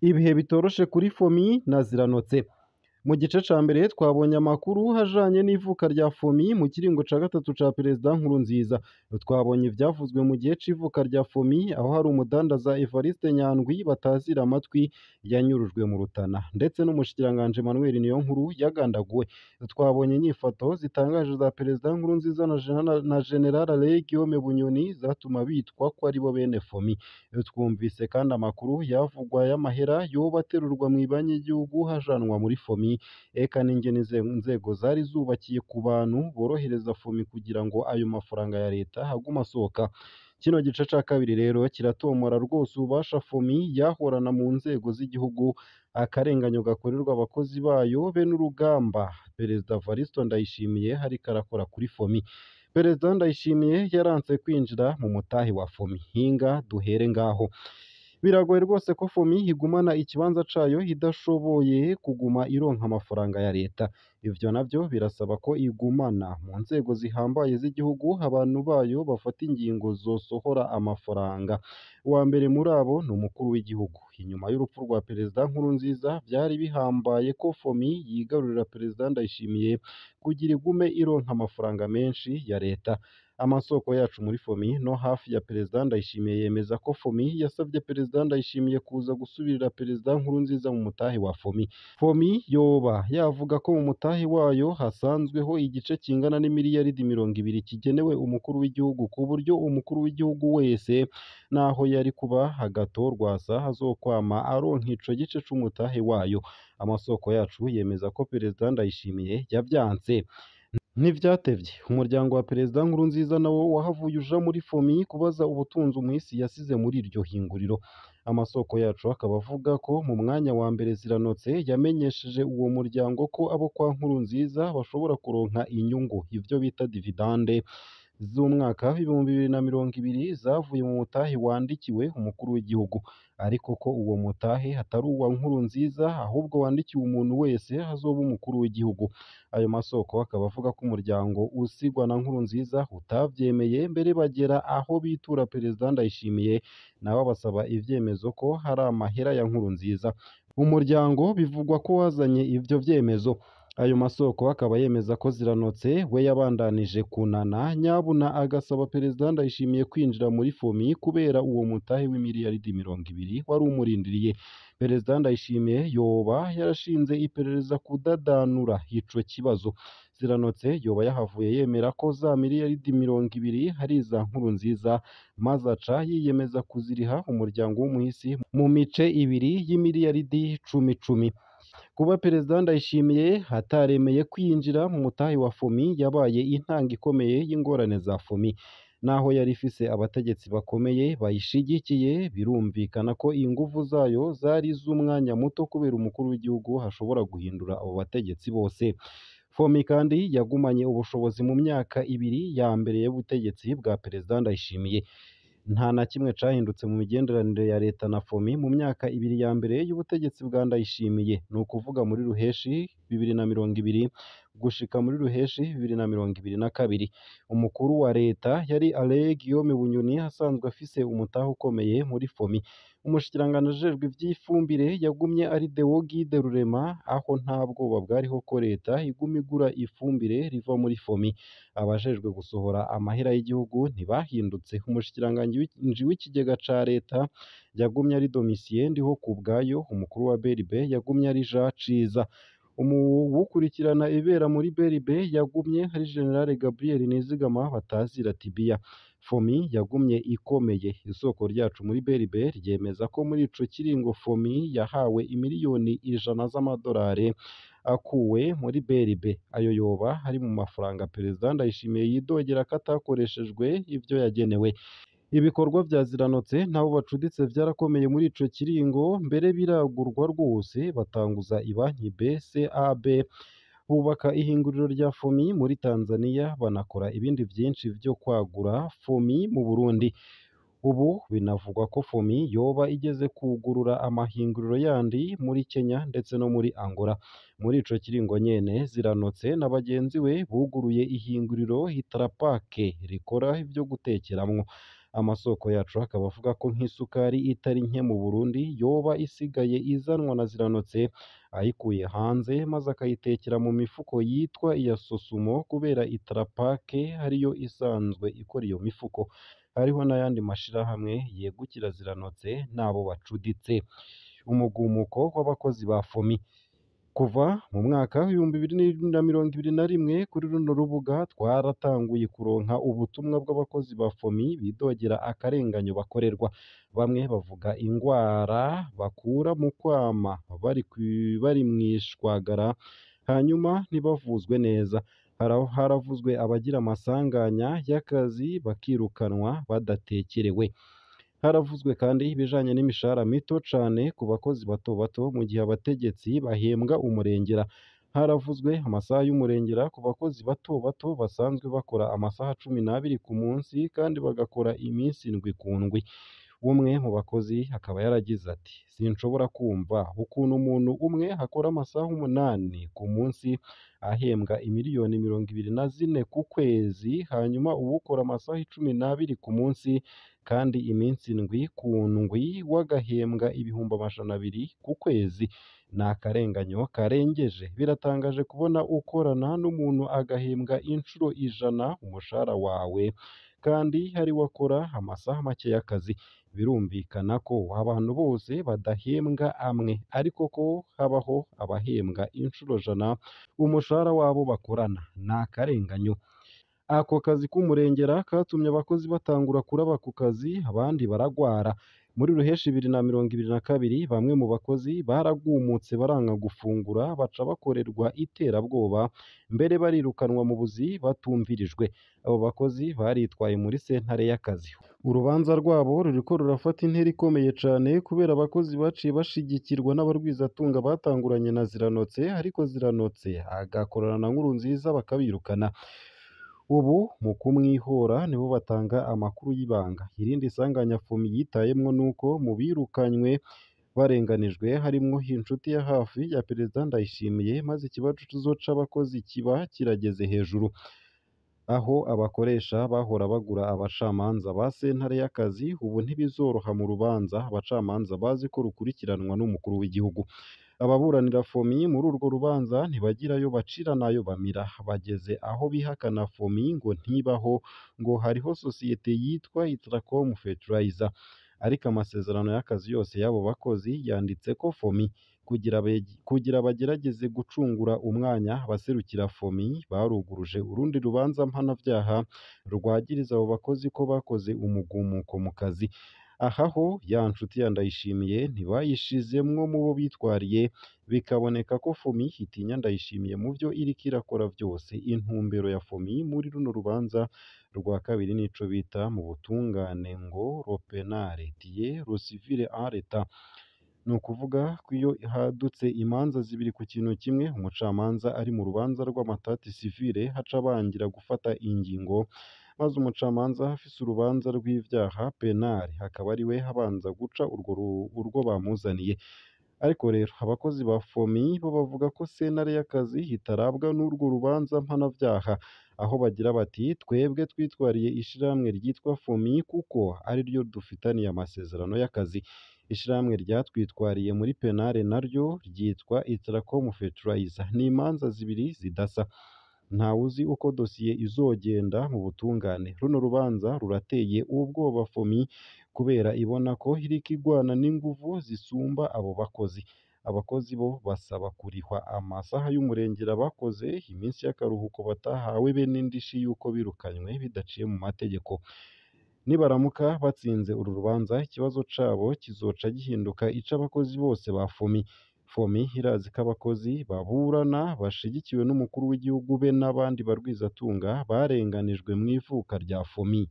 Ibihe bitoroshe kuri Fomi na Ziranotse. Mu gice ca mbere twabonye amakuru ajanye n'ivuka rya Fomi mu kiringo ca gatatu ca Perezida Nkurunziza. Twabonye ivyavuzwe mu gihe c'ivuka rya Fomi, aho hari umudandaza Evariste Nyandwi batazira amatwi yanyurujwe mu Rutana, ndetse n'umushikiranganji Emmanuel Niyonkuru yagandaguwe. Twabonye inyifato zitangaje za Perezida Nkurunziza na General Alain Guillaume Bunyoni zatuma bitwa ko aribo bene Fomi. Twumvise kandi amakuru yavugwa y'amahera yoba aterurwa mw'ibanki y'igihugu hajanwa muri Fomi, eka n'ingene inzego zari zubakiye ku bantu borohereza Fomi kugira ngo ayo mafaranga ya leta agume asohoka. Kino gice ca kabiri rero kiratomora rwose ububasha Fomi yahorana mu nzego z'igihugu, akarenganyo gakorerwa abakozi bayo be n'urugamba Perezida Evaristo Ndayishimiye ariko arakora kuri Fomi. Perezida Ndayishimiye yaranse kwinjira mu mutahe wa Fomi. Hinga duhere ngaho. Biragoye rwose ko Fomi igumana ikibanza cayo idashoboye kuguma ironka amafaranga ya leta. Ivyo navyo birasaba ko igumana mu nzego zihambaye z'igihugu abantu bayo bafata ingingo zosohora amafaranga. Uwa mbere muri abo ni umukuru w'igihugu. Inyuma y'urupfu rwa Perezida Nkurunziza vyari bihambaye ko Fomi yigarurira Perezida Ndayishimiye kugira igume ironka amafaranga menshi ya leta. Amasoko yacu muri Fomi no hafi ya Perezida Ndayishimiye yemeza ko Fomi yasavye Perezida Ndayishimiye kuza gusubirira Perezida Nkurunziza mu mutahe wa Fomi. Fomi yoba yavuga ko mu mutahe wayo hasanzweho igice kingana n'imiliyaridi 20 kigenewe umukuru w'igihugu, ku buryo umukuru w'igihugu wese naho yari kuba agatorwasa azokwama aronka ico gice c'umutahe wayo. Amasoko yacu yemeza ko Perezida Ndayishimiye yavyanse. Ntivyatevye umuryango wa Perezida Nkurunziza nawo wahavuye uja muri Fomi kubaza ubutunzi umuhisi yasize muri iryo hinguriro. Amasoko yacu akaba avuga ko mu mwanya wa mbere Ziranotse yamenyesheje uwo muryango ko abo kwa Nkurunziza bashobora kuronka inyungu, ivyo bita dividende, z'umwaka w'2020 zavuye mu mutahe wandikiwe umukuru w'igihugu, ariko ko uwo mutahe atari uwa Nkurunziza ahubwo wandikiwe umuntu wese azoba umukuru w'igihugu. Ayo masoko akaba avuga ko umuryango usigwa na Nkurunziza utavyemeye, mbere bagera aho bitura Perezida Ndayishimiye nawe abasaba ivyemezo ko hari amahera ya Nkurunziza. Umuryango bivugwa ko wazanye ivyo vyemezo. Ayo masoko akaba yemeza ko Ziranotse we yabandanije kunana nyabuna agasaba Perezida Ndayishimiye kwinjira muri Fomi kubera uwo mutahe w'imiliyaridi 20 wari umurindiriye. Perezida Ndayishimiye yoba yarashinze iperereza kudadanura ico kibazo. Ziranotse yoba yahavuye yemera ko za miliyaridi 20 ari iza Nkurunziza, maze aca yiyemeza kuziriha umuryango w'umuhisi mu mice ibiri y'imiliyaridi 10-10. Kuba Perezida Ndayishimiye ataremeye kwinjira mu mutahe wa Fomi yabaye intanga ikomeye y'ingorane za Fomi. Naho yari ifise abategetsi bakomeye bayishigikiye, birumvikana ko inguvu zayo zari iz'umwanya muto kubera umukuru w'igihugu ashobora guhindura abo bategetsi bose. Fomi kandi yagumanye ubushobozi mu myaka ibiri ya mbere y'ubutegetsi bwa Perezida Ndayishimiye. Nta na kimwe cahindutse mu migenderanire ya leta na Fomi mu myaka ibiri ya mbere y'ubutegetsi bwa Ndayishimiye, ni ukuvuga muri Ruheshi 2020 gushika muri Ruheshi 2022. Umukuru wa leta yari Alain Guillaume Bunyoni asanzwe afise umutahe ukomeye muri Fomi. Umushikiranganji ajejwe ivy'ifumbire yagumye ari Deogide Rurema, aho nta bwoba bwariho ko leta iguma igura ifumbire riva muri Fomi. Abajejwe gusohora amahera y'igihugu ntibahindutse. Umushikiranganji w'ikigega ca leta yagumye ari Domitien Ndihokubwayo, umukuru wa BRB yagumye ari Jean Ciza. Uwukurikirana ibibera muri BRB yagumye ari General Gabriel Nizigama batazira Tibia. Fomi yagumye ikomeye. Isoko ryacu muri BRB ryemeza ko muri ico kiringo Fomi yahawe imiliyoni 100 z'amadolari akuwe muri BRB. Ayo yoba ari mu mafaranga Perezida Ndayishimiye yidogera ko atakoreshejwe ivyo yagenewe. Ibikorwa vya Ziranotse n'abo bacuditse vyarakomeye muri ico kiringo, mbere biragurwa rwose, batanguza ibanki BCAB, bubaka ihinguriro rya Fomi muri Tanzania, banakora ibindi vyinshi vyo kwagura Fomi mu Burundi. Ubu binavugwa ko Fomi yoba igeze kugurura amahinguriro yandi muri Kenya ndetse no muri Angola. Muri ico kiringo nyene Ziranotse na bagenzi we buguruye ihinguriro Hitrapake rikora ivyo gutekeramwo. Amasoko yacu akaba avuga ko nk'isukari itari nke mu Burundi yoba isigaye izanwa na Ziranotse ayikuye hanze, maze akayitekera mu mifuko yitwa iya Sosumo kubera Itrapake ariyo isanzwe ikora iyo mifuko. Hariho n'ayandi mashirahamwe yegukira Ziranotse n'abo bacuditse. Umugumuko w'abakozi ba FOMI. Kuva mu mwaka w'2021 kuri runo rubuga twaratanguye kuronka ubutumwa bw'abakozi ba FOMI bidogera akarenganyo bakorerwa. Bamwe bavuga ingwara bakura mu kwama bari mw'ishwagara hanyuma ntibavuzwe neza. Haravuzwe abagira amasanganya y'akazi bakirukanwa badatekerewe. Haravuzwe kandi ibijanye n'imishahara mito cane ku bakozi bato bato mu gihe abategetsi bahembwa umurengera. Haravuzwe amasaha y'umurengera ku bakozi bato bato basanzwe bakora amasaha 12 ku munsi kandi bagakora iminsi 7 ku ndwi. Umwe mu bakozi akaba yaragize ati: "Sinshobora kumva ukuntu umuntu umwe akora amasaha 8 ku munsi ahembwa imiliyoni 24 ku kwezi, hanyuma uwukora amasaha 12 ku munsi kandi iminsi 7 ku ndwi we agahembwa 200,000 ku kwezi. Ni akarenganyo karengeje. Biratangaje kubona ukorana n'umuntu agahembwa incuro 100 umushahara wawe kandi ariwe akora amasaha make y'akazi. Birumvikana ko abantu bose badahembwa amwe, ariko ko habaho abahembwa incuro 100 umushahara w'abo bakorana. Ni akarenganyo." Ako kazi k'umurengera katumye abakozi batangura kuraba ku kazi abandi baragwara. Muri Ruheshi 2022 bamwe mu bakozi baragumutse baranka gufungura baca bakorerwa iterabwoba, mbere barirukanwa mu buzi batumvirijwe. Abo bakozi baritwaye muri sentare y'akazi. Urubanza rwabo ruriko rurafata intera ikomeye cane kubera abakozi baciye bashigikirwa n'abarwizatunga batanguranye na Ziranotse, ariko Ziranotse agakorana na Nkurunziza bakabirukana. Ubu mu kumwihora nibo batanga amakuru y'ibanga. Irindi sanganya FOMI yitayemwo nuko mu birukanywe barenganijwe harimwo inshuti ya hafi ya Perezida Ndayishimiye, maze ikibazo c'abakozi kiba kirageze hejuru, aho abakoresha bahora bagura abacamanza ba sentare y'akazi ubu ntibizoroha mu rubanza abacamanza bazi ko rukurikiranwa n'umukuru w'igihugu. Ababuranira FOMI muri urwo rubanza ntibagira ayo bacira n'ayo bamira. Bageze aho bihakana FOMI ngo ntibaho, ngo hariho sosiyete yitwa Itracom Fertilizer, ariko amasezerano y'akazi yose y'abo bakozi yanditseko FOMI. Kugira bagerageze gucungura umwanya, abaserukira FOMI baruguruje urundi rubanza mpanavyaha rwagiriza abo bakozi ko bakoze umugumuko mu kazi. Aha ho ya nshuti ya Ndayishimiye ntibayishizemwo mu bo bitwariye, bikaboneka ko FOMI itinya Ndayishimiye mu vyo iriko irakora vyose. Intumbero ya FOMI muri runo rubanza rwa kabiri nico bita mu butungane ngo "le pénal tue le civil en l'état". Ni ukuvuga ko iyo hadutse imanza zibiri ku kintu kimwe, umucamanza ari mu rubanza rw'amatati civile haca abangira gufata ingingo, maze umucamanza afise urubanza rw'ivyaha penal akaba ariwe abanza guca urwo bamuzaniye. Ariko rero abakozi ba FOMI bo bavuga ko sentare y'akazi itarabwa n'urwo rubanza mpanavyaha, aho bagira bati: "Twebwe twitwariye ishirahamwe ryitwa FOMI kuko ariryo dufitaniye amasezerano y'akazi. Ishirahamwe ryatwitwariye muri penale naryo ryitwa Itracom Fertilizer. Ni imanza zibiri zidasa. Ntawuzi uko dosiye izogenda mu butungane. Runo rubanza rurateye ubwoba FOMI kubera ibona ko iriko igwana n'inguvu zisumba abo bakozi. Abakozi bo basaba kurihwa amasaha y'umurengera bakoze, iminsi y'akaruhuko batahawe be n'indishi y'uko birukanywe bidaciye mu mategeko. Nibaramuka batsinze uru rubanza, ikibazo cabo kizoca gihinduka ic'abakozi bose ba FOMI. FOMI irazi ko abakozi baburana bashigikiwe n'umukuru w'igihugu be n'abandi barwizatunga barenganijwe mw'ivuka rya FOMI.